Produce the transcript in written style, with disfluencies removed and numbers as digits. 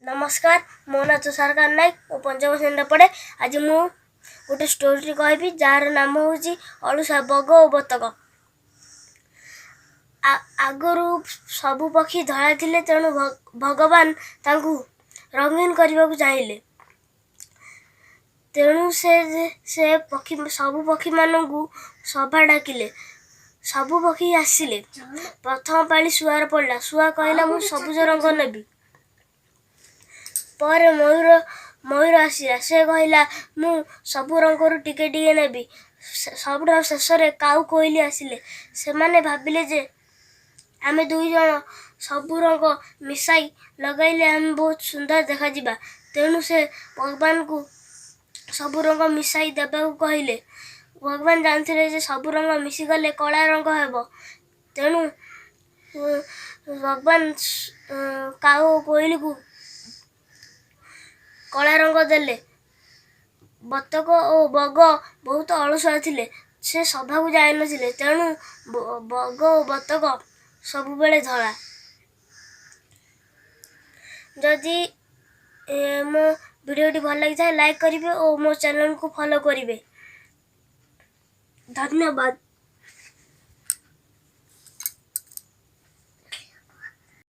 ନମସ୍କାର, ମୋ ନାଁ ତୁଷାରକାନ୍ତ ନାୟକ। ମୁଁ ପଞ୍ଚମ ଶ୍ରେଣୀରେ ପଢ଼େ। ଆଜି ମୁଁ ଗୋଟେ ଷ୍ଟୋରି କହିବି, ଯାହାର ନାମ ହେଉଛି ଅଳୁସୁଆ ବଗ ଓ ବତକ। ଆଗରୁ ସବୁ ପକ୍ଷୀ ଧଳା ଥିଲେ, ତେଣୁ ଭଗବାନ ତାଙ୍କୁ ରଙ୍ଗୀନ କରିବାକୁ ଚାହିଁଲେ। ତେଣୁ ସେ ପକ୍ଷୀ ସବୁ ପକ୍ଷୀମାନଙ୍କୁ ସଭା ଡାକିଲେ। ସବୁ ପକ୍ଷୀ ଆସିଲେ। ପ୍ରଥମ ପାଳି ଶୁଆର ପଡ଼ିଲା। ଶୁଆ କହିଲା, ମୁଁ ସବୁଜ ରଙ୍ଗ ନେବି। ପରେ ମୟୂର ଆସିଲା। ସେ କହିଲା, ମୁଁ ସବୁ ରଙ୍ଗରୁ ଟିକେ ଟିକେ ନେବି। ସବୁଠାରୁ ଶେଷରେ କାଉ, କୋଇଲି ଆସିଲେ। ସେମାନେ ଭାବିଲେ ଯେ ଆମେ ଦୁଇ ଜଣ ସବୁ ରଙ୍ଗ ମିଶାଇ ଲଗାଇଲେ ଆମେ ବହୁତ ସୁନ୍ଦର ଦେଖାଯିବା। ତେଣୁ ସେ ଭଗବାନଙ୍କୁ ସବୁ ରଙ୍ଗ ମିଶାଇ ଦେବାକୁ କହିଲେ। ଭଗବାନ ଜାଣିଥିଲେ ଯେ ସବୁ ରଙ୍ଗ ମିଶିଗଲେ କଳା ରଙ୍ଗ ହେବ। ତେଣୁ ଭଗବାନ କାଉ ଓ କୋଇଲିକୁ କଳା ରଙ୍ଗ ଦେଲେ। ବତକ ଓ ବଗ ବହୁତ ଅଳସୁଆ ଥିଲେ। ସେ ସଭାକୁ ଯାଇନଥିଲେ। ତେଣୁ ବଗ ଓ ବତକ ସବୁବେଳେ ଧଳା। ଯଦି ମୋ ଭିଡ଼ିଓଟି ଭଲ ଲାଗିଥାଏ, ଲାଇକ୍ କରିବେ ଓ ମୋ ଚ୍ୟାନେଲକୁ ଫଲୋ କରିବେ। ଧନ୍ୟବାଦ।